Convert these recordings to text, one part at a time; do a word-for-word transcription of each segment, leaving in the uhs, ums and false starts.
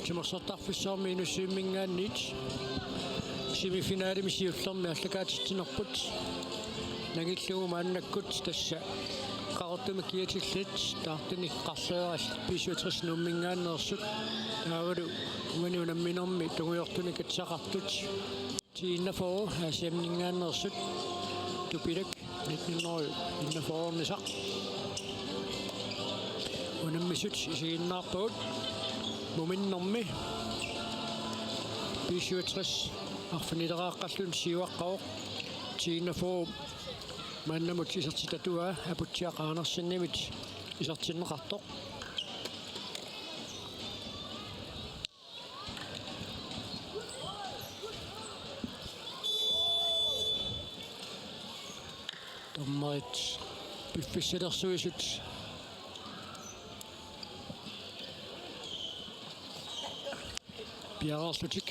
Timersortarfissuarmi Inussivimminngaanniit semifinalemi siullermi aallakaatitsinerput nangillugu maannakkut tassa qaqortumik kiatillit taartunik qarleerat B syvogtres Nuumminngaanneersut taavalu uani unamminermi tungujortunik atisaqartut T enogfyrre Aasianninngaanneersut Tupilak nitten hundrede enogfyrre-nisaq. Unammisut isiginnaarpagut muminnermi B syvogtres arfinileraqqalluni siuaqqavoq T enogfyrre maannamut isertitatuaa Aputsiaq Andersenimit isertinneqartoq. Dommerit piffissalersuisut piareerlutik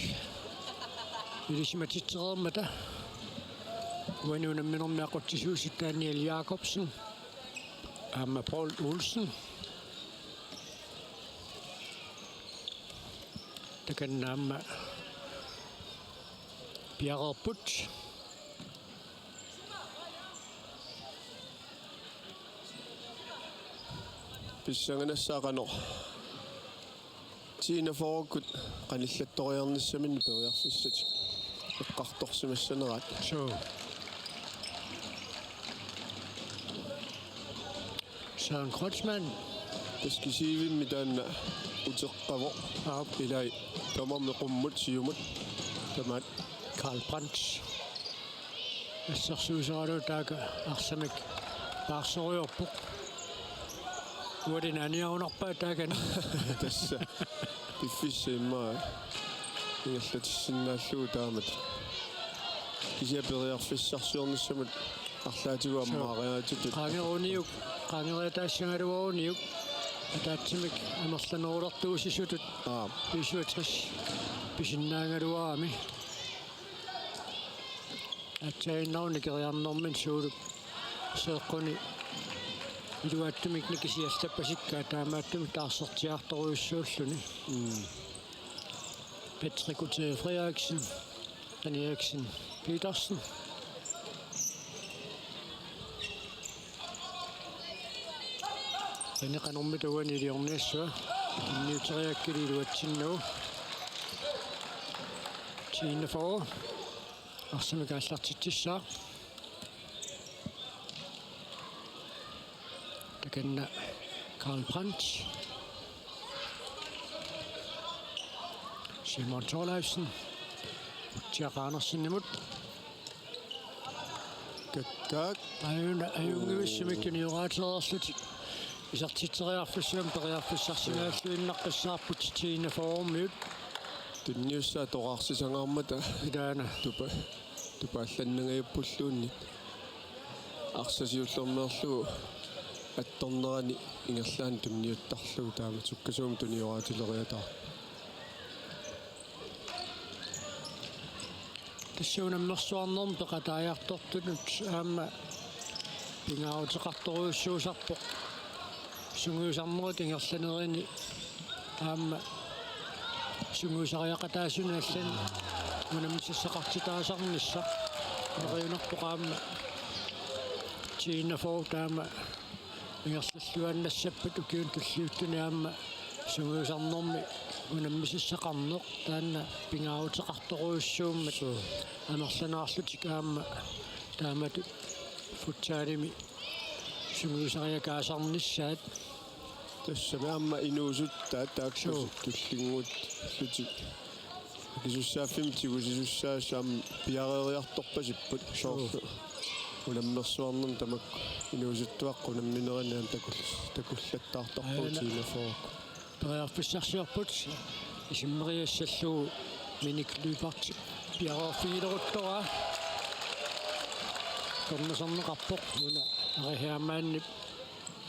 ilisimatitsereermata uani unamminermi aqutsisuusut Daniel Jakobsen aamma Paul Olsen. Takanna aamma piareerput. Pissanganassaaq qanoq T enogfyrre-kkut qanillattoriarnissaminnik periarfissatik eqqartorsimassaneraat. Suu. Søren Kreutzmann. Taskisiivimmi taanna uteqqavoq. Aap. Ilai tamarmi qummut siumut tamaat. Karl Brandt. Assersuuseralugu taakku arsamik paarsorujoorpoq. Ualina aniarunarpaa taakani. Tassa. Piffissaq immaqa ingerlatissinnaallugu taamatut. Kisianni periarfissarsiornissamut arlaatigut ammaariaatitut. Qaangeruniuk, qaangeriataassagaluaruniuk ataatsimik amerlanerulertuusisutut. Aap. B syvogtres pisinnaagaluarami. Aatsaannguaq nikeriarnermini Suulup seeqquni iluatsumik nikisiallappasikkaa taamaattumik taarsertiartorujussuulluni. Mm. Patrick Ute Frederiksen, René Eriksen Petersen. René qanormita uani iliorniassava. Tunniuteriakkili iluatsinnagu. T enogfyrre. Arsamik aallartitsissaaq. Takanna Karl Brandt. Simon Thorleifsen. Aputsiaq Andersenimut. Kakkaak. Ajunngivissumik tunioraatilerlutik. Isertitseriarfissamik periarfissarsigalluinnaqqissaarput T enogfyrre-miut. Tunniussaat toqarsisangaarmata. Ilaana. Tupa-, tupaallannangajappulluunniit. Arsaq siullermeerlugu attornerani ingerlaannaq tunniuttarlugu taama sukkasuumik tunioraatileriataarpoq. Tassa unammersuarnermi peqataajartortunut aamma pingaaruteqartorujussuusarpoq. Sungiusarnerit ingerlanerini aamma sungiusariaqataasuni allani unammisissaqartitaasarnissaq neriunarpoq aamma T enogfyrre taama ingerlalluaannassappat ukiuni tulliuttuni aamma sungiusarnermi unammisissaqarneq taanna pingaaruteqartorujussuummat. Suu. Amerlanerarlutik aamma taamatut futsalimi sungiusariakaasarnissaat. Tassami aamma inuusuttaat taakku. Suu. Tullinnguullutik. Akisussaaffimmik tigusisussaasut aamma piareeriartorpasipput. Suu. Soorlu unammersuarnermi tamakku inuusuttuaqqat unamminerani aamma takul-, takullattaartarpagut. Aana. T enogfyrre-kkut. Periarfissarsiorput isimmeriassallugu Minik Lyberth piareerfigileruttoraa. Akornuserneqarpoq una Ari Hermannip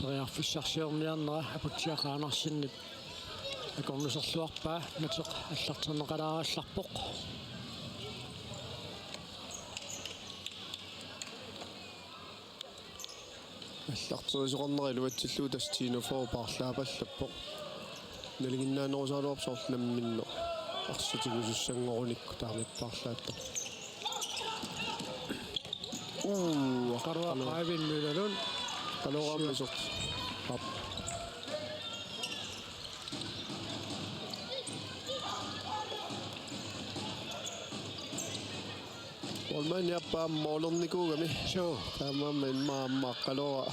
periarfissarsiorniarnera Aputsiaq Andersenip akornuserluarpaa, nateq allarterneqalaarallarpoq. Allarterisoqarnera iluatsillugu tassa T enogfyrre paarlaapallappoq. nalinginnaanerusaraluarpoq soorlu namminneq arsaq tigusussanngorunikku taamaappallaattoq. Uu, Qaruaq Qaavin Møller Lund. Qaluaraammi isertut. Aap. Målmandi aappaa målernikuugami. Suu. Taamaammat immaqa aamma Qaluara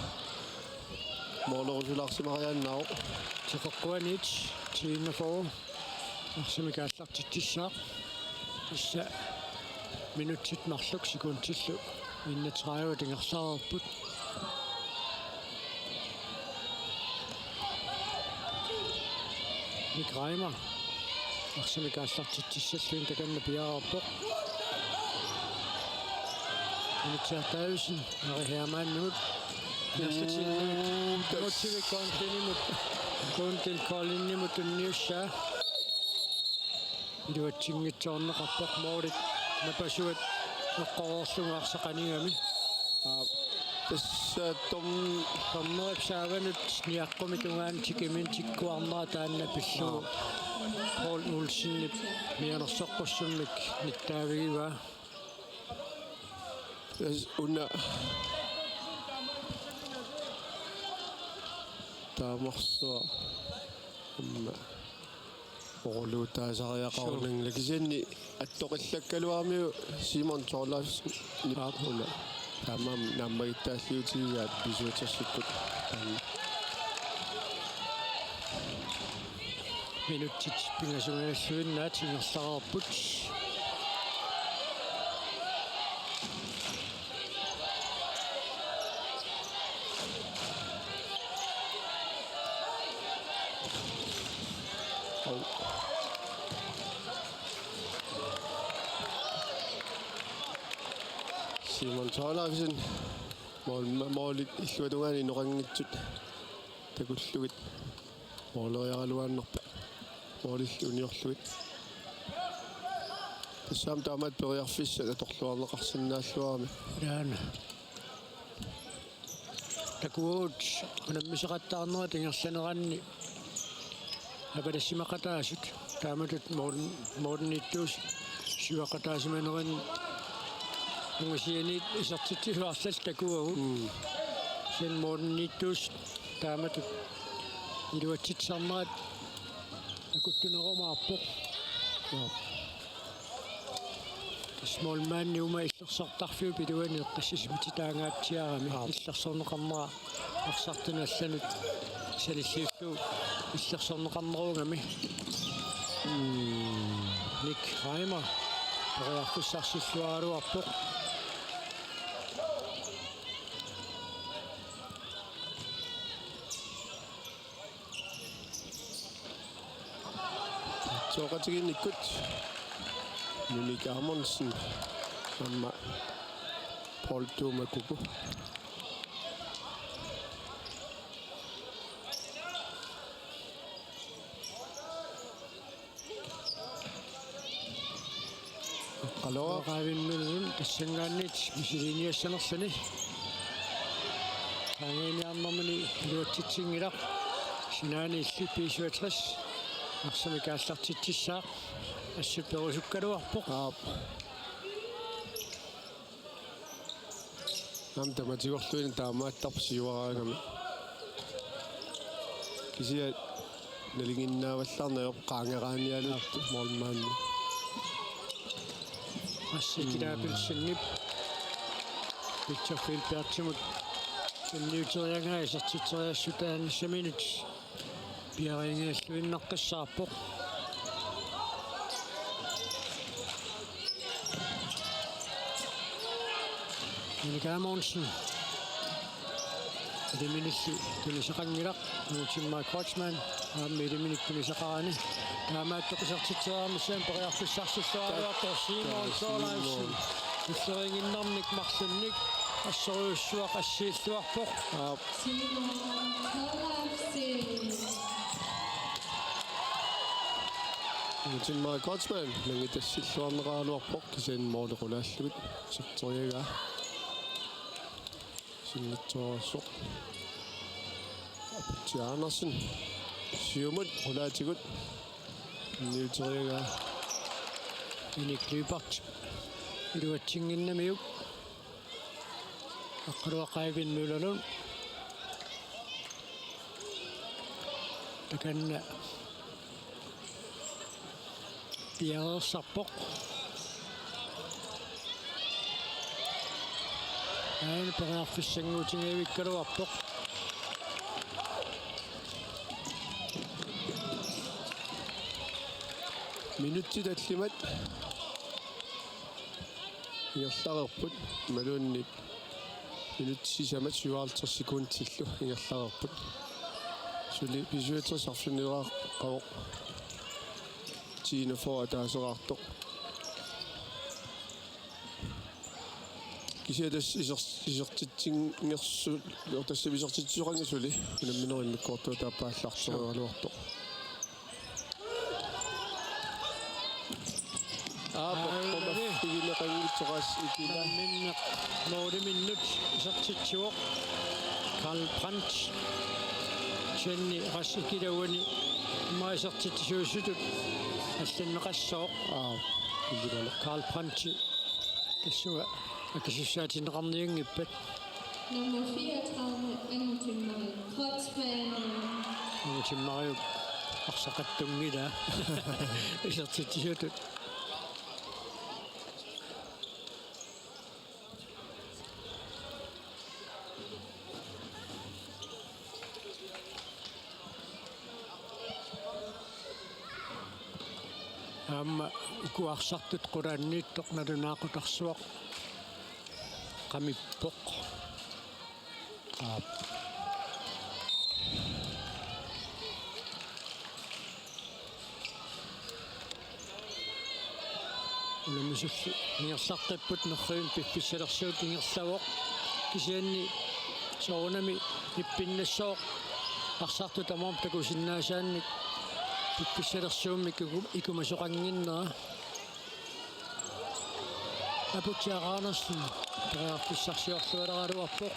målerusulaarsimariaannaavoq. Teqeqquaniit tiinnafuu. Arsamik aallartitsissaaq. Tassa minutsit marluk sekundillu enogtredive ingerlareerput. Nick Reimer. Arsamik aallartitsissallugu takanna piareerpoq. Initsi Artaavisen, Ari Hermannimut. Ingerlatillugu. Uu, tas- Mutsivik Kondinimut. Kondin Koldinimut tunniussaa. Iluatsinngitsoorneqarpoq, målit napasuat eqqorlugu arsaq qanigami. Aa, tassa tom- Dommerip saavanut niaqqumik tungaanut tikiminik tikkuarnera taanna pillugu. Aa. Paul Olsenip mianersoqqussummik nittaavigivaa. Tassa una taamarsuaq aamma oqaluttuarisariaqarunanngilaq, kisianni attoqillakkaluaramiuk Simon Thorleifsenip. Aap. Una taamaammat naammagittaalliutigigaat B-syvogtresikkut. Minutsit pingasungajalluinnaat ingerlareerput. Simon Thorleifsen mål-, målit illuatungaani inoqanngitsut takullugit måleriaraluaannarpoq. Målillu uniorlugit. Tassami taamaat periarfissat atorluarneqarsinnaalluarami. Ilaana. Takuagut unammisaqattaarnerat ingerlaneranni apalassimaqataasut. Taamatut Morten, Morten Ittus siuaqataasimanerin ungasianiit isertitsisoq arlallit takuagut. Mm. Sen Morten Ittus taamatut iluatsitsisarnerat akuttunerumaarpoq. Joo. Tassa målmandi uuma illersortarfiup iluani eqqissisimatitaangaatsiarami. Aap. Illersorneqarnera arsartunut allanut sanilliullugu illersorneqarneruugami. Mm. Nick Reimer periarfissarsilluaraluarpoq. Sooqatigiinnikkut Minik Amundsen aamma Paul Tuuma Kuku. Qaluara. Qaavin Møller tassanngaanniit misiliiniassanerluni. Qaangiiniarnermini iluatsitsinngilaq. Sinaani illit B-syvogtres arsamik aallartitsissaaq. Assut perusukkaluarpoq. Aap. Aamma tamatigorluinnaq taamaattarpoq siuaraagami. Kisianni nalinginnaavallaarneq ajorpoq qaangeraanialuit målmandi. Assi Kitaapilsenip Victor Gilbertimut tunniuteriagaa isertitseriassutaanissaminut piareerigalluinnaqqissaarpoq. Minik Amundsen. Eliminillu tunisaqanngilaq. Nuutimmaa Kreutzmann. Aamma eliminik tunisaqarani. Taamaattoq isertitseriarnissamut periarfissarsilluaraluartoq Simon Thorleifsen. Illeriiginnarnik marlunnik assorujussuaq assiilluarpoq. Aap. Nuutimmaa Kreutzmann nangitassilluarneqaraluarpoq kisianni måli qulaallugit iserteriagaa. Sinnittooraarsoq. Aputsiaq Andersen. Siumut qulaatigut niuteriagaa. Enik Lyberth iluatsinnginnamiuk. Aqqaluaq Eivind Møllerlund. Takanna piareersarpoq. Aana periarfissannguutingajavikkaluarpoq. Minutsit tallimat ingerlareerput, imaluunniit minutsit sisamat syvoghalvtreds sekundillu ingerlareerput. Suli B syvogtres arfinileraqqavoq, T enogfyrre ataaseraartoq. Kisianni tassa iser-, isertitsingersu-, tassa isertitsisoqanngilaq suli unamminerup immikkoortuata aallartereeraluartoq. Aa, Aa, poqqumaffigineqanngitsoq Aas Ikila. Unammineq måliminnut isertitsivoq Karl Brandt. Kisianni Aas Ikila uani immaqa isertitsisuusutut allanneqassooq. Aa, illimani. Karl Brandt. Tassunga akisussaatinneqarnianngippat. Nummer fireogtredive, Angutimmarik Kreutzmann. Angutimmarik arsaqattunngilaq. Isertitsisutut. Aamma uku arsartut qulaanniittoq nalunaaqutaq arsuaq qamippoq. Aap. Unammisullu ingerlaqqipput, nerrivimmi piffissalersuut ingerlavoq. Kisianni soorunami ippinnassaaq arsartut tamarmik takusinnaasaannik piffissalersuummik iku-, ikumasoqannginnera. Aputsiaq Andersen periarfissarsiorlualeraluarpoq.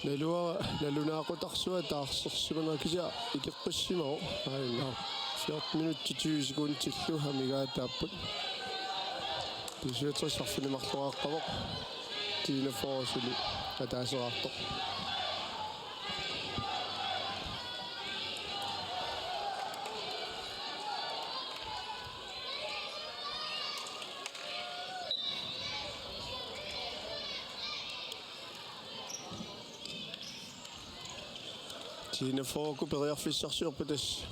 Naluara, nalunaaqutaq arsuaq taarsersimanera, kisianni ikeqqissimavoq. Aajuna. Fjorten minutsit tyve sekundillu amigaataapput. B syvogtres arfineq-marloriaqqavoq. T enogfyrre suli ataaseraartoq. T enogfyrre uku periarfissarsiorput tassa.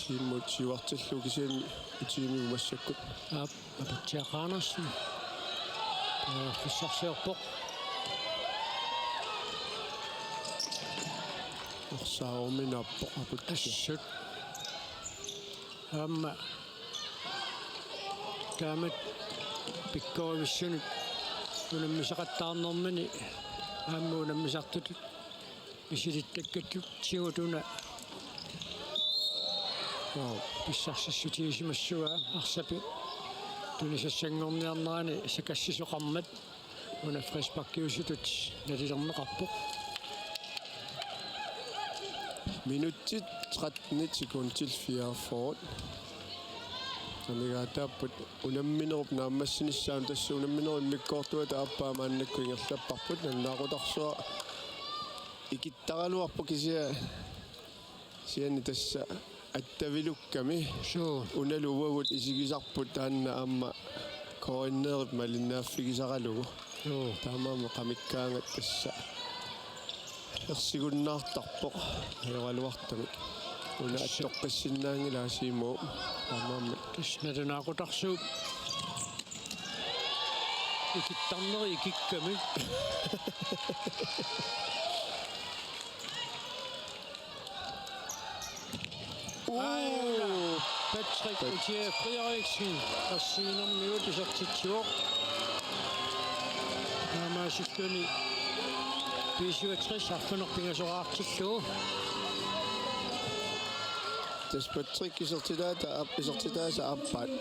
Siumut siuartillugu kisianni itiumigut massakkut. Aap, Aputsiaq Andersen. Periarfissarsiorpoq. Orsaaruminaappoq Aputsiaq. Assut. Aamma taamatut pikkorissunut unammisaqattaarnermini aamma unammisartutut misilittakkatut tigutuna. Wow, pissarsissutigisimassavaa arsap tunisassanngorniarnerani sakassisoqarmat. Una frisparkiusutut nalilerneqarpoq. Minutsit tretten sekundit fireogfyrre. Amigaataapput unamminerup naammassinissaanut, tassa unamminerup immikkoortuata aappaa maannakkut ingerlapparput, nalunaaqutaq arsuaq ikittaraluarpoq kisianni, kisianni tassa attavilukkami. Suu. Unalu uagut isigisarput taanna aamma K N R-ip malinnaaffigisaralugu. Suu. Taamaammat qamikkaangat tassa ersigunnaartarpoq ajoraluartumik. Una attoqqissinnaanngilaq Siumup. Taamaammat. Tassa nalunaaqutaq arsuup ikittarneri ikikkami. Uu. Aajuna. Patrick Pat- Utje Frederiksen, assiginermigut isertitsivoq. Taamaasilluni B syvogtres arfineq-pingasoraartillugu. Tassa Patrick isertitaata aap-, isertitaasa aappaat.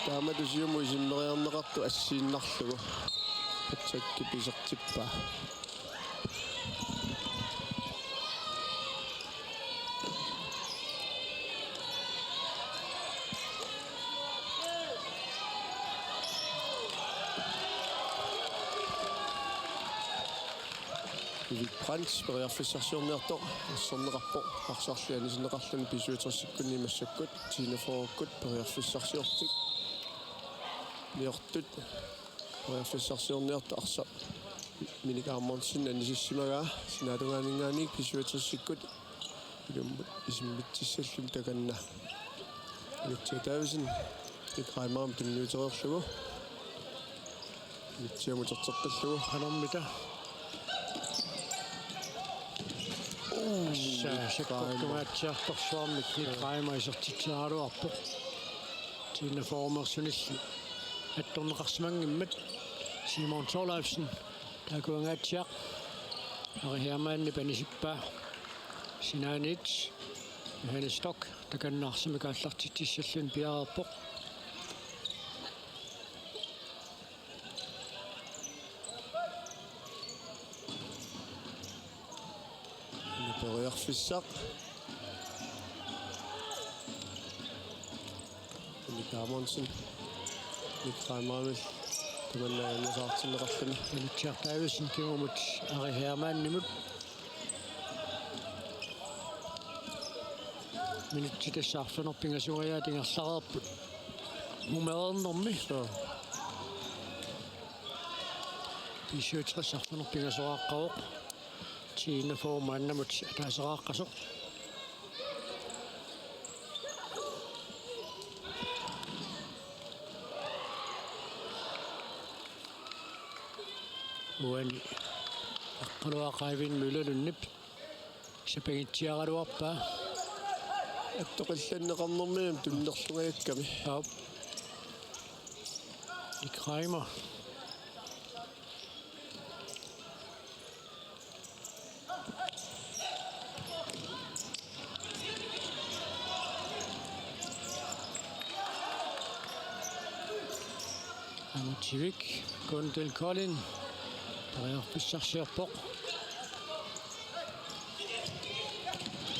Taamatut siumut isimmeriarneqartoq assiinnarlugu. Patrick pisertippaa. Ivik Brandt periarfissarsiorniartoq asserneqarpoq, arsarli anisinneqarluni B-syvogtresikkunni massakkut, T-enogfyrrekkut periarfissarsiortik. Niortut periarfissarsiorniartoq arsaq Minik Amundsen anisissimagaa sinaatungaaninngaanniit B-syvogtresikkut ilummut isimmitsissalluni takanna. Inutsiaq Davidsen Nick Reimerimut tunniutereerlugu. Inutsiamut uterteqqillugu. Qanormita. Uu, Nick Reimer. Sakkortungaatsiartorsuarmik Nick Reimer isertitseraluarpoq. T-enogfyrreersunillu attorneqarsimanngimmat. Simon Thorleifsen taaguangaatsiaq. Ari Hermann anisippaa. Sinaaniit Johannes Stock takanna arsamik aallartitsissalluni piareerpoq. Periarfissaq. Minik Amundsen. Nick Reimerimit tamanna annasaartinneqarluni. Inutsiaq Davidsen kingumut Ari Hermannimut. Minutsit tassa arfineq-pingasungajaat ingerlareerput. Mumereernermi. Suu. B-syvogtres arfineq-pingasoqaqqavoq. T-enogfyrre maannamut ataaseqaqqasoq. Uani Aqqaluaq Eivind Møllerlundip sapangitsiaraluarpaa. Attoqillanneqarnermi tunnerlungajakkami. Aap. Nick Reimer. Amutsivik, Gundel Kolding, periarfissarsiorpoq.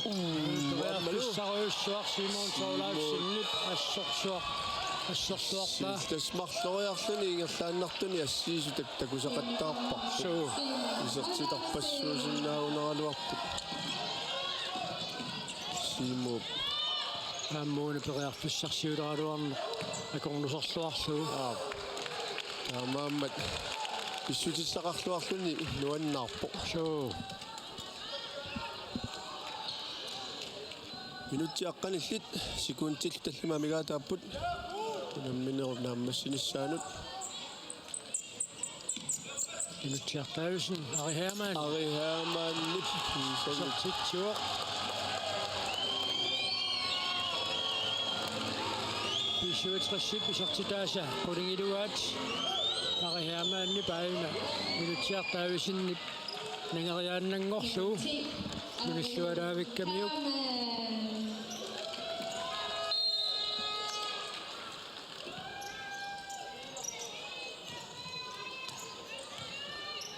Periarfissarujussuaq Simon Thorleifsenip assorsuaq, assorsuarpaa. Tassa marloriarluni ingerlaannartuni assiisut takusaqattaarparput. Suu. Isertitarpassuusinnaagunaraluarput. Siumup. Aamma una periarfissarsiuleraluarneq akornuserluarlugu. Aap. Taamaammat pissutissaqarluarluni nuannaarpoq. Suu. Minutsit aqqanillit sekundit tallimat amigaataapput. Unamminerup naammassinissaanut. Inutsiaq Davidsen, Ari Hermann. Ari Hermannip. Isertitsivoq. B-syvogtresip isertitaasa qulingiluaat. Ari Hermannip aajuna Inutsiaq Davidsenip nangeriaannanngorlugu. Unillualaavikkamiuk.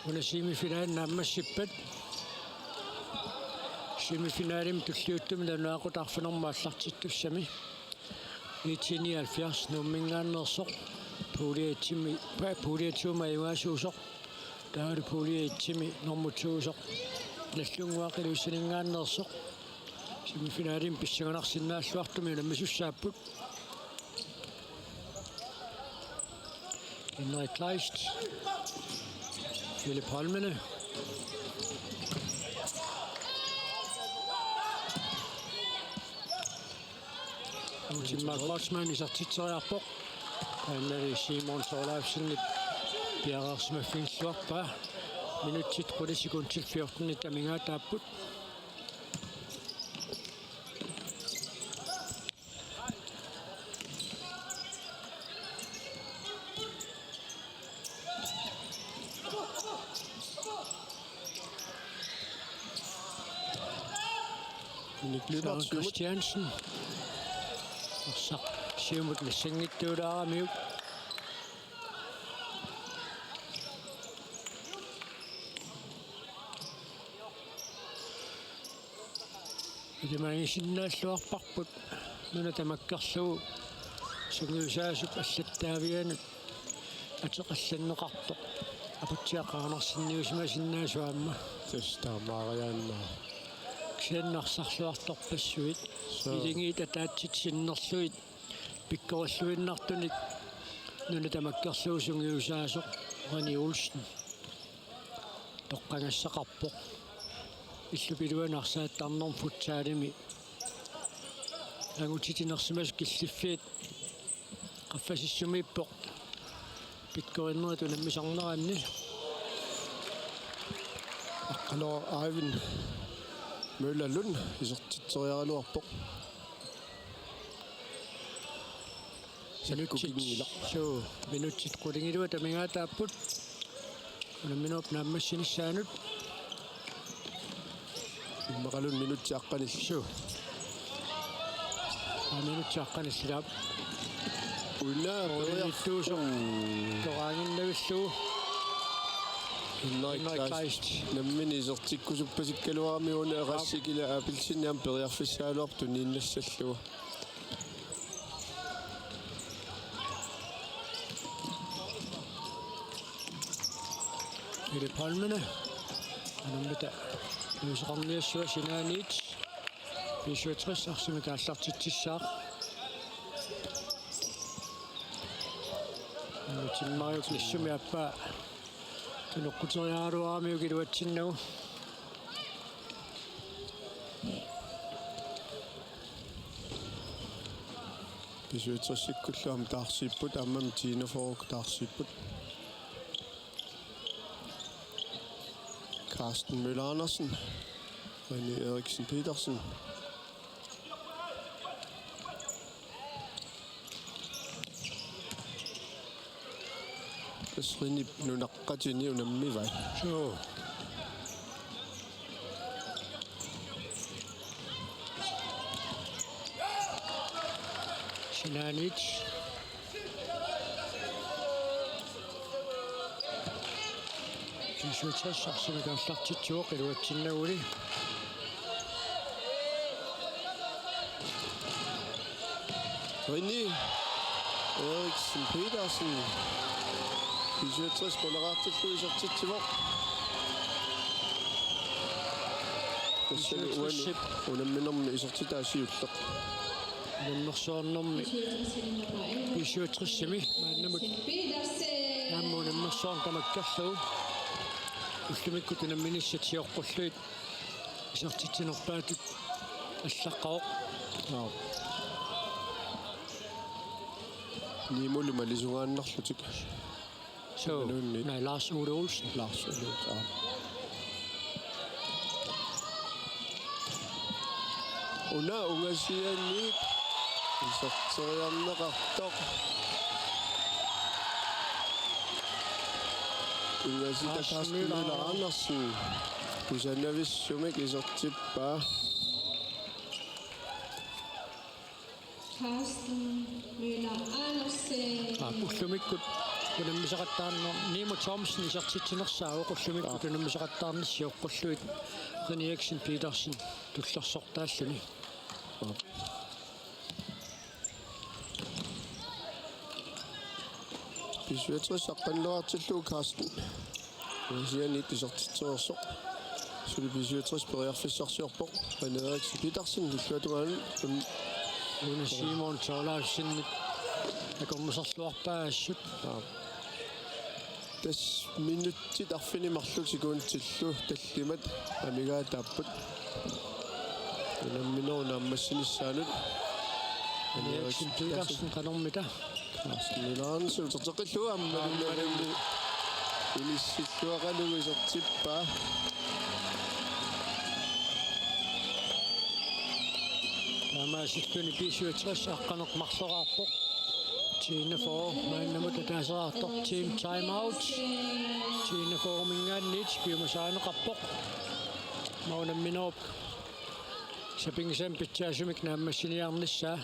Una semifinali naammassippat. Semifinalimut tulliuttumi nalunaaqutaq arfineq-marluk aallartittussami. IT nioghalvfjerds Nuumminngaanneersoq. Pulje et-imi, pulje et-imut ajugaasuusoq. Taavalu pulje et-imi normu to-usoq Nagdlunguaq Ilulissaninngaanneersoq. Semifinalimi pissanganarsinnaalluartumik unammisussaapput. Henrik Kleist. Philip Holmene. Timma Kreutzmann isertitseriarpoq. Taannali Simon Thorleifsenip piareersimaffigilluarpaa. Minutsit qulit sekundit fjortenit amigaataapput. Søren Christiansen. Arsaq siumut nassanngitsuulaaramiuk. Ilimagisinnaalluarparput nuna tamakkerlugu sungiusaasup allattaavianut ateqallanneqartoq aputsiaqaanarsinniusimasinnaasut aamma. Tassa taamaariaannaa. Kisianni arsarluartorpassuit. Suu. Iligiit ataatsit sinnerlugit pikkorilluinnartunik nuna tamakkerlugu sungiusaasoq Rene Olsen toqqagassaqarpoq. Illup iluani arsaattarnermi futsalimi angutitinersimasut killiffiit qaffasissumiippoq pikkorinnerit unammisarneranni. Aqqaluaq Eivind Møller Lund isertitseriaraluarpoq. Minutsit. Sakkukinngilaq. Suu, minutsit qulingiluat amigaataapput. Unamminerup naammassinissaanut. Immaqaluunniit minutsit aqqanillit. Suu. Aa, minutsit aqqanillit aap. Una Qulinngittuusoq. Periarfissaq. Toqaannginnavillugu. Henrik Henrik Kleist. Kleist. Nammineq isertikkusuppasikkaluarami una. Aap. Rassikki ila appelsiini aamma periarfissaagaluarpoq tuniinnassallugu. Philip Holmene. Unammita iluseqarniassua sinaaniit. B syvogtres arsamik aallartitsissaaq. Timmariuk Nissumi aappaa tunoqquteriaraluaramiuk iluatsinnagu. B syvogtresikkullu aamma taarsiipput, aammami T enogfyrre taarsiipput. Carsten Møller Andersen, René Eriksen Petersen. Tassa Renep nunaqqatini unammivai. Suu. Sinaaniit. B syvogtres arsamik aallartitsivoq iluatsinnaguli. René Eriksen Petersen. B syvogtres quleraartillugu isertitsivoq. Tassami uani B syvogtresip unamminermi isertitaa siulleq. Unammersuarnermi B syvogtresimi maannamut aamma unammersuarneq tamakkerlugu. Ullumikkut unamminissat sioqqullugit isertitsinerpaatut allaqqavoq. Aap. Niimullu malisugaannarlutik. Suu, imaluunniit. Naa, Lars Ole Olsen. Lars Ole Olsen, aap. Una ungasianiit iserteriarneqartoq. Ungasitaq Carsten Carsten Møller Møller Andersen. Kusanavissumik isertippaa. Carsten Møller Andersen. Aap, ullumikkut unammisaqattaarneq Nimo Thomsen isertitsinersaavoq, ullumikkut Aap. Unammisaqattaarneq sioqqullugit René Eriksen Petersen tullersortaalluni. Aap. B syvogtres aqqanileraartillugu Carsten. Ungasianiit isertitsereersoq. Suli B syvogtres periarfissarsiorpoq. René Eriksen Petersen illuatungaanut. Una Simon Thorleifsenip akornuserluarpaa assut. Aap. Tassa minutsit arfineq-marluk sekundillu tallimat amigaataapput. Unamminerup naammassinissaanut. René Eriksen Petersen qanormita. Carsten Møller Andersen uterteqqillugu aamma. Aamma. Inissilluaqalugu isertippaa. Taamaasilluni B syvogtres aqqaneq-marloraarpoq. T enogfyrre maannamut ataaseraartoq team timeout. T enogfyrre-minngaanniit piumasarineqarpoq. Aamma unamminerup sapinngisamik pitsaasumik naammassiniarnissaa.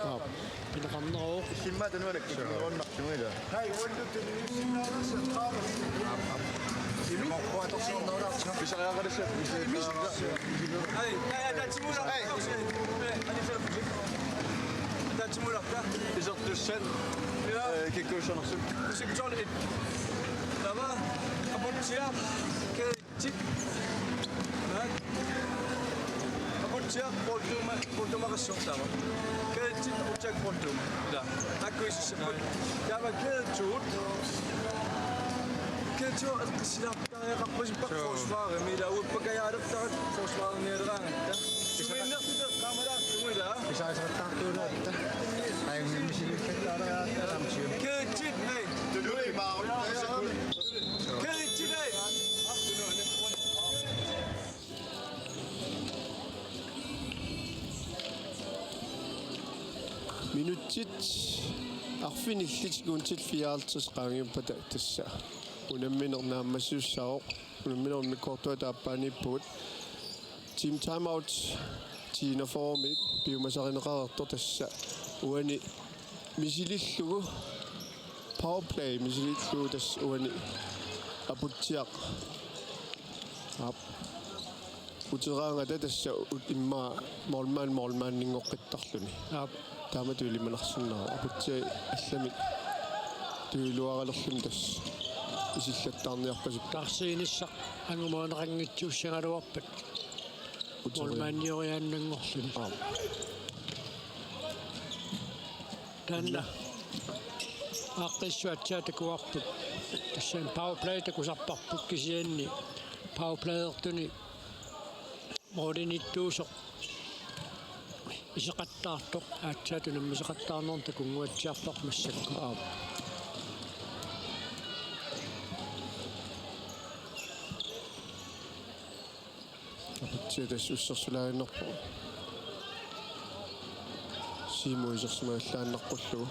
Aap. Pineqarneruvoq. Simma tanuanak. Suu. Nuanna. Nuila. Hej, uannut tunniussinnaanersi eqqaamassi. Aap, aap. Simi? Ai, ai, ataatsimuularta. Ataatsimuularta. Isertussat. Ja. Ee, kikkuussanersut. Sektion et. Taava. Aputsiaq. Keetsit. Naa. Aputsiaq. Poultuma. Poultuma qassortaava. Keetsit. Aputsiaq. Poultuma. Ila. Taakku isersapput. Taava keetsuut. Keetsuut. Sila. Tariaqarpasippoq forsvarimi, ila uappakajaalertarat forsvarimialeraangatta. Sumiinnertut eqqaamalaartugut, ila. Pisarisaartartuulaarta. Ajunngimmi silikkattaaraat samtidig. Keetsit, nej. Keetsit, nej. Minutsit arfinillit sekundit fireoghalvtreds qaangiuppata tassa unammineq naammassisussaavoq. Unammineq immikkoortuata aappaaniippugut. Team timeout T enogfyrremiit piumasarineqareersoq, tassa uani misilillugu, powerplay misilillugu tassa uani Aputsiaq. Aap. Uteraangata tassa ut-, immaqa målmand målmandinngoqqittarluni. Aap. Taamatut ilimanarsinnaavoq. Aputsiaq allamik tujuuluaralerluni tassa isillattaarniarpasippoq. Taarsiinissaq angumoorneqanngitsuussagaluarpat. Uterian-, målmandioriaannanngorluni. Aap. Taanna. Aaqqissuaq aatsaat takuarput. Tassani powerplay takusarparput, kisianni powerplayertuni målinittuusoq iseqattaartoq aatsaat unammisoqattaarnermut takunnguatsiarparput massakkut. Aap. Aputsiaq tassa ussersulaaginnarpoq. Siumut isersimagallaannaqqullugu.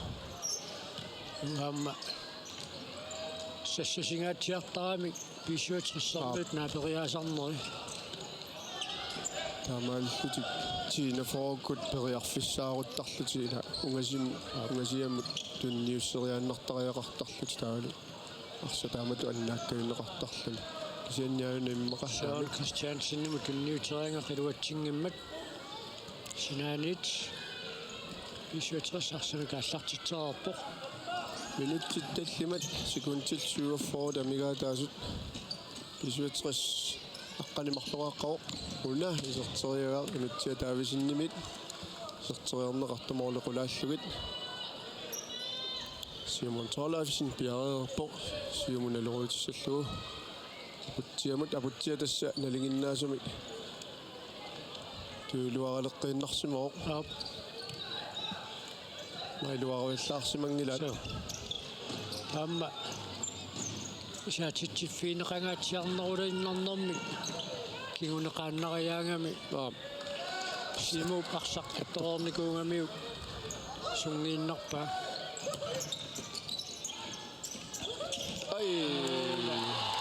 Aamma sassasingaatsiartaramik B syvogtressermiut, aap, naaperiaasarneri. Taamaalillutik T enogfyrrekut periarfissaaruttarlutik, ila ungasim-, aap, ungasiamut tunniusseriaannartariaqartarlutik taavalu. Arsaq taamatut annaakkagineqartarluni. Kisianni aajuna immaqa Søren Christiansenimut tunniuteriarmat iluatsinngimmat. Sinaaniit B syvogtres arsamik aallartitsereerpoq. Minutsit tallimat sekundit syvogfyrre amigaataasut. B syvogtres aqqaneq-marloqaqqavoq. Una iserteriaraa Inutsiaq Davidsenimit. Iserteriarneqartoq måli qulaallugit. Simon Thorleifsen piareerpoq siumut naleruutissallugu. Aputsiamut, Aputsiaq tassa nalinginnaasumik tujuuluaraleqqiinnarsimavoq. Aap. Maluaruallaarsimanngilaat. Suu. Aamma isaatitsiffigineqangaatsiarneruliinnarnermik kinguneqaannariaangami. Aap. Siumup arsaq attoreernikuugamiuk sunngiinnarpaa. Ai.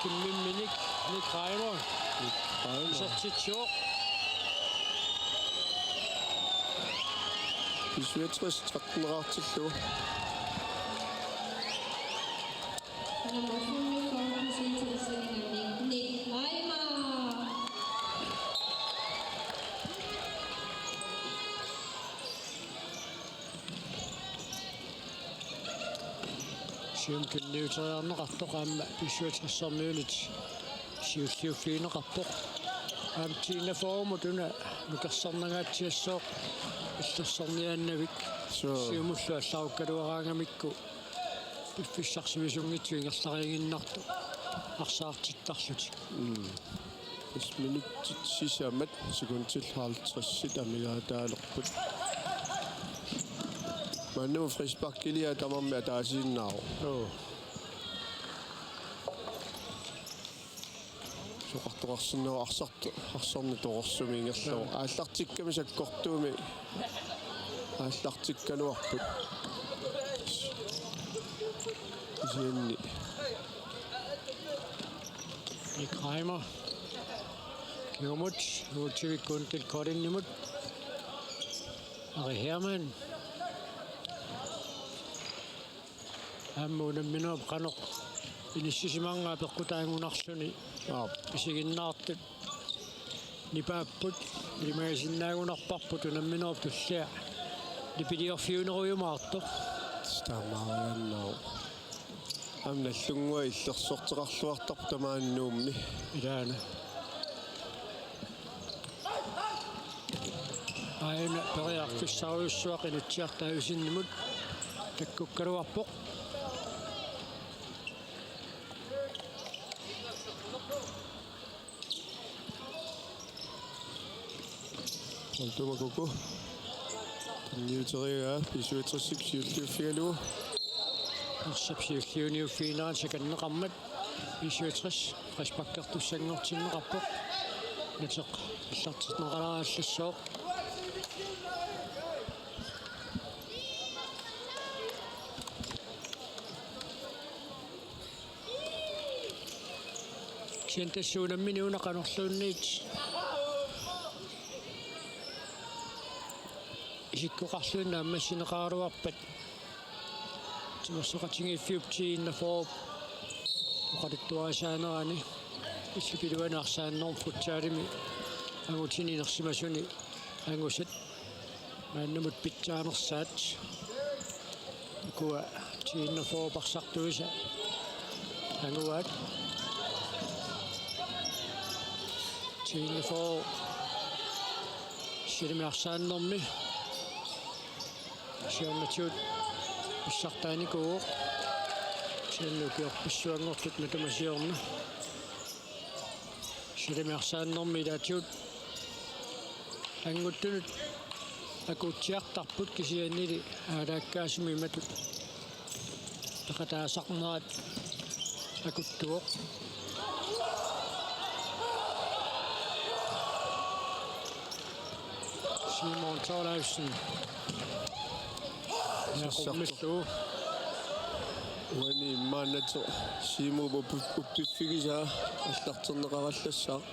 Kimmimminik Nick Reimer. Nick Reimer. Isertitsivoq. B syvogtres tretten-eqartillugu. Nummer femogfyrre, Nick Reimer. Siumut tunniuteriarneqartoq aamma B syvogtressermiunit siulliuffigineqarpoq. Aamma T enogfyrremut una nukersarnangaatsiassooq illersorniaannavik. Suu. Siumullu allarukkaluaraangamikku piffissaq sivisunngitsoq ingerlariiginnartoq arsaartittarlutik. Mm. Tassa minutsit sisamat sekundit halvtredsit amigaataalerput. Maanna frisparkiliaq tamarmi ataasiinnaavoq. Joo. Soqartoqarsinnaavoq arsart-, arsarneq torersumik ingerlavoq. Joo. Aallartikkami sakkortuumik aallartikkaluarput. Kisianni Nick Reimer. Kingumut, Ultivik Kundil Koldingimut. Ari Hermann. Aamma unamminerup qanoq Inissisimangaa peqqutaagunarluni. Aap. Isiginnaartut nipaapput, ilimagisinnaagunarparput unamminerup tullia nipiliorfiunerujumaartoq. Taamaariannaa. Aamma Nagdlunguaq illersorteqarluartarpoq tamaani Nuummi. Ilaana. Aajuna periarfissarujussuaq Inutsiarta Avisennimmut takkukkaluarpoq. Ultima Kuku. Tunniuteriaraa B syvogtres siulliuffigalugu. Arsap siulliuniuffiginerani sakanneqarmat B syvogtres frisparkertussanngortinneqarpoq. Nateq allartinneqaralaassooq. Kisianni tassa unammineq una qanorluunniit isikkoqarluinnaq naammassineqaraluarpat timersoqatigiiffiup T enogfyrre oqaluttuarisaanerani illup iluani arsaannermut futsalimi angutini inersimasuni angusat maannamut pitsaanersaat. Ukua T enogfyrre parsartuisa anguaat. T enogfyrre silimi arsaannermi siornatigut pissartaanikuuvoq. Kisianni ukiorpassuanngortut matuma siorna silimi arsaannermi ilaatigut anguttunut akuutsiartarput, kisiannili aalaakkaasumik imatut peqataasarnerat akuttuvoq. Simon Thorleifsen. Sassartoq. Qummillugu. Uani maannato Simup uppi-, uppiffigisaa allarterneqarallassaaq.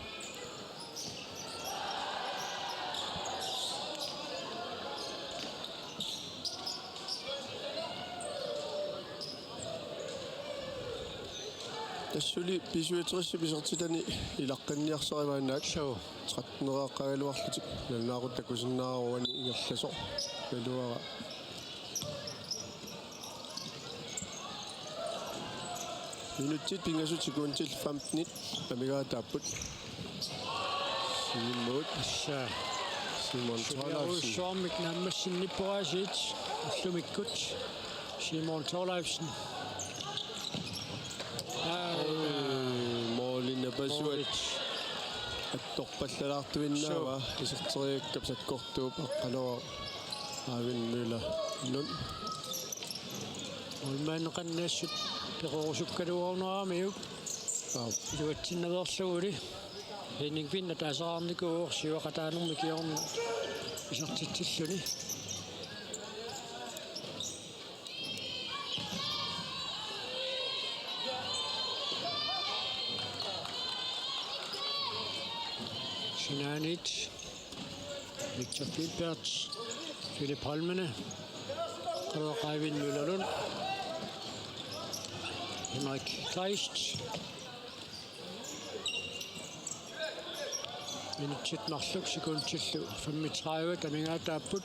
Tassuli B syvogtres isertitani ilaqqinniarsarivaannaat. Suu. Tretten-eqaqqagaluarlutik nalunaaqutaq takusinnaaruani ingerlasoq. Naluara. Minutsit pingasut sekundit femtenit amigaataapput. Siumut. Tassa. Simon Thorleifsen. Suliarujussuarmik naammassinnippoq aasiit ullumikkut. Simon Thorleifsen. Aa, ui, målin napasuat. Målit. Attorpallalaartuinnaava. Suu. Iserteriakkap sakkortuup aqqaluaq Eivind Møller Lund. Målmandip qanilliussat peqorusukkaluaruneramiuk. Aap. Iluatsinnaveerluguli. Henning Pind ataasaqarnikuuvoq siuaqataanermik kingorna isertitsilluni. Sinaaniit Victor Gilbert, Philip Holmene, aqqaluaq Eivind Møller Lund, Henrik Kleist. Minutsit marluk sekundillu femogtredive amigaataapput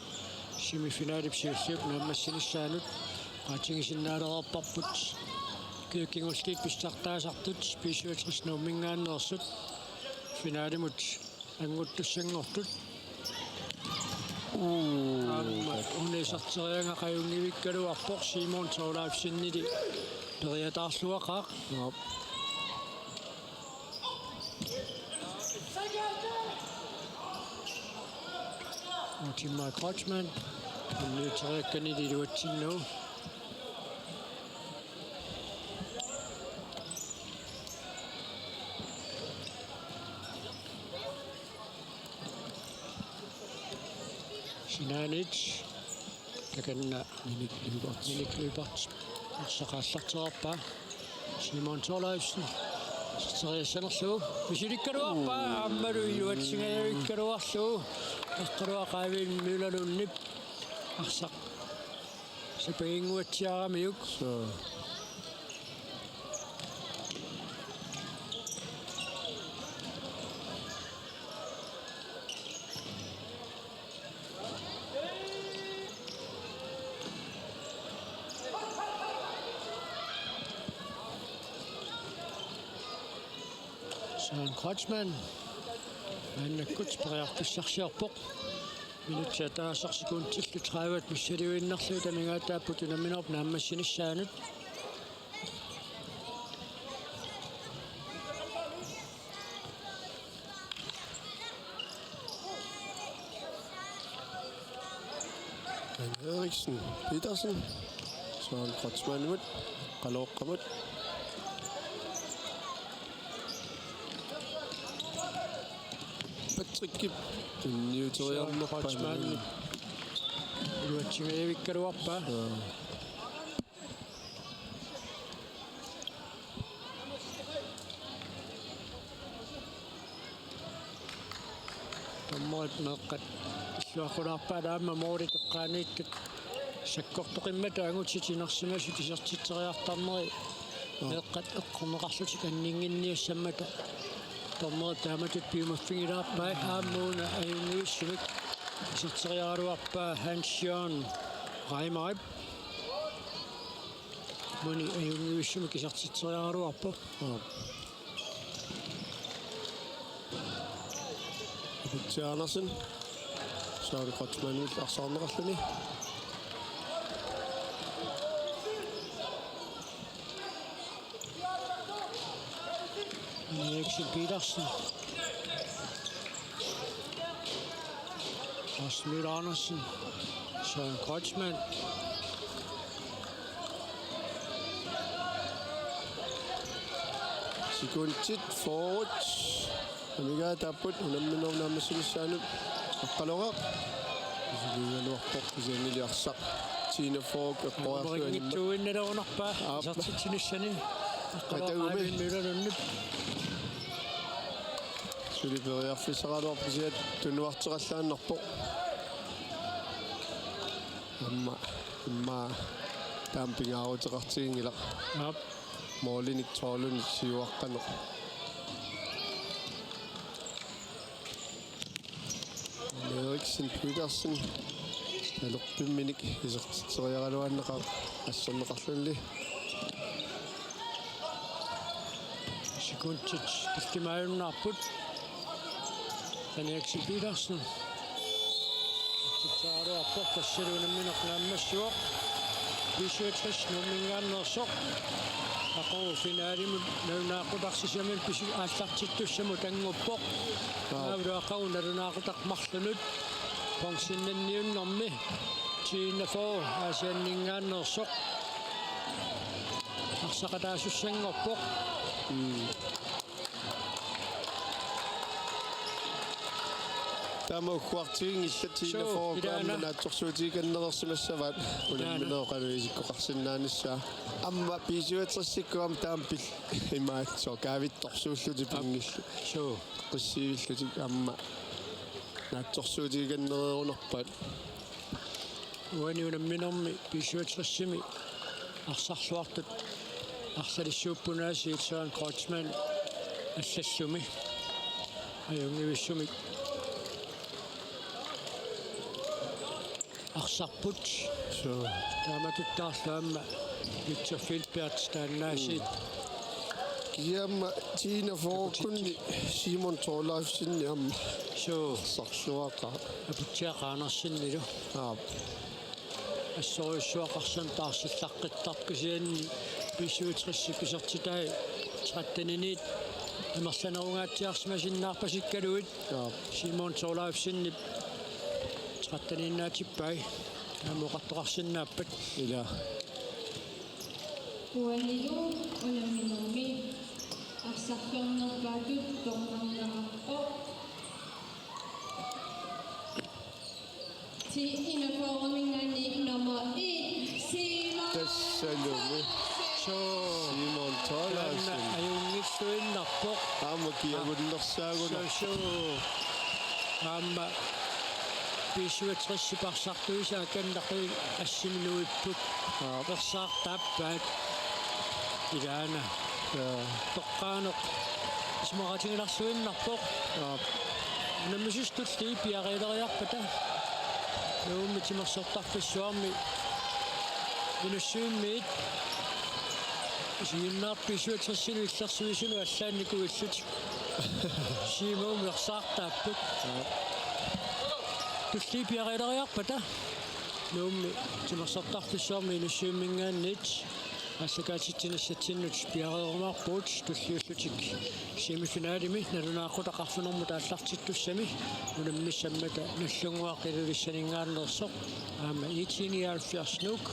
semifinalip siulliup naammassinissaanut. Qaatigisinnaalerparput ukiut kingulliit pissartaasartut B syvogtres Nuumminngaanneersut finalimut anguttussanngortut. Uu. Aamma una iserteriaraa qajunngivikkaluarpoq, Simon Thorleifsenili periataarluaqaaq. Aap. Ultima Kreutzmann. Unnuuteriakkani iluatsinnagu. Sinaaniit takanna Minik Lyberth. Minik Lyberth. Arsaq aallartereerpaa. Simon Thorleifsen. Iserteriassanerlugu. Misilikkaluarpaa. Aammalu iluatsinngajavikkaluarlugu. Aqqaluaq Eivind Møller Lundip arsaq sapaginnguatsiaramiuk. Suu. Søren Kreutzmann. Maannakkut periarfissarsiorpoq. Minutsit ataaseq sekundillu tredive missiliinnarlugu amigaataapput unamminerup naammassinissaanut. Jan Eriksen Petersen. Søren Kreutzmannimut. Qaloqqamut. Patrickip tunniuteriarnerpaa. Søren Kreutzmann. Iluatsingajavikkaluarpaa. Joo. Dommerit meeqqat illuaqqulaarpaat aamma målit eqqaaniittut sakkortoqimmat angutit inersimasut isertitseriartarneri meeqqat eqqorneqarlutik anninnginniassammata. Dommerit taamatut piumaffigilaarpaat aamma una ajunngivissumik iserteriaraluarpaa Hans Jørgen Reimerip. Maani ajunngivissumik isertitseriaraluarpoq. Aputsiaq Andersen. Søren Kreutzmannimut arsaarneqarluni. Eriksen Petersen. Lars Møller Andersen. Søren Kreutzmann. Sekundit fyrre. Amigaataapput unamminerup naammassinissaanut. Aqqaloraq. Isiliigaluarpoq kisiannili arsaq. Tiina Fogh eqqoriarlugu animmat. Rinngitsuinnaluunarpaa. Aap. Isertitsinissani. Aqqaloraq. Atagumi. Aavin Møller Lundip. Suli periarfissaraluarpoq kisiat tunuarteqallaannarpoq. Aamma immaqa taama pingaaruteqartiginngilaq. Aap. Målinik tolvinik siuaqqaneq. Eriksen Petersen talerpimminik isertitseriaraluarneqar-, asserneqarluni. Sekundit tallimaajunnaarput. Jan Eriksen Petersen. Isertitseriaraluarpoq tassalu unammineq naammassivoq. B syvogtres Nuumminngaanneersoq. Aqagu finalimut nalunaaqutaq sisamanut pisi-, aallartittussamut annguppoq. Aap. Taavalu aqagu nalunaaqutaq marlunut bronzennanniunnermi. Tiina Fogh Aasianninngaanneersoq. Arsaq ataasussanngorpoq. Mm. Taama ugguartiginngillat Tiina Suu, Fogh ilaana. Aamma naatsorsuutigikannereersimassavaat. Ilaana. Unamminerup qanoq isikkoqarsinnaanissaa. Aamma B syvogtresikkut aamma taama pil-, imaattoq kaavittorsuullutik pinngillutik. Suu. Qissiivillutik aamma naatsorsuutigikannereerunarpaat. Uani unamminermi B syvogtresimi arsarluartut arsalissuuppunaasiit Søren Kreutzmann allallumi. Ajunngivissumik arsarput. Suu. Taamatuttaarlu aamma Victor Feldtberg taannaasiit. Mm. Kisianni aamma Tiina Fogh-kunni Simon Thorleifsenni aamma. Suu. Arsarluaqaaq. Aputsiaq Andersenilu. Aap. Assorujussuaq arsamik taarsillaqqittarpoq kisianni B syvogtres isertitai tretteninik amerlanerungaatsiarsimasinnaarpasikkaluit. Aap. Simon Thorleifsenip tretteniinnaatippai. Aamma oqartoqarsinnaappat. Ilaa. Uanilu unamminermi arsarluarnerpaatut dommerneqarpoq Tiina Fogh-minngaanniit nummer et, Simon. Tassalumi. Suu. Simon Thorleifsen. Taanna ajunngilluinnarpoq. Aamma kiagunnersaagunarpoq. Suu, suu. Aamma B syvogtresip arsartuisa akannaqiit assiminuipput. Aap. Ersaartaat aappaat. Ilaana. Jaa. Toqqaannaq isumaqatigiinnarluinnarpoq. Aap. Unammisut tulliit piareeriarpata. Nuummi timersortarfissuarmi Inussivimmiit isiginnaartut B syvogtresinik illersuisunut allaat nikuillutik. Siumuumi ersaartaapput. Tulliit piareeriarpata Nuummi timersortarfissuarmi Inussivimminngaanniit aallakaatitsinissatsinnik piareerumaarpugut, tulliullutik semifinalimi nalunaaqutaq arfinermut aallartittussami unammissammata Nagdlunguaq Ilulissaninngaanneersoq aamma IT nioghalvfjerds Nuuk.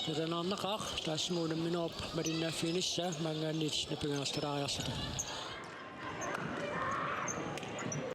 Qujanarnaqaaq, taassuma unamminerup malinnaaffiginissaa maanngaanniit napangaartalaariarluta.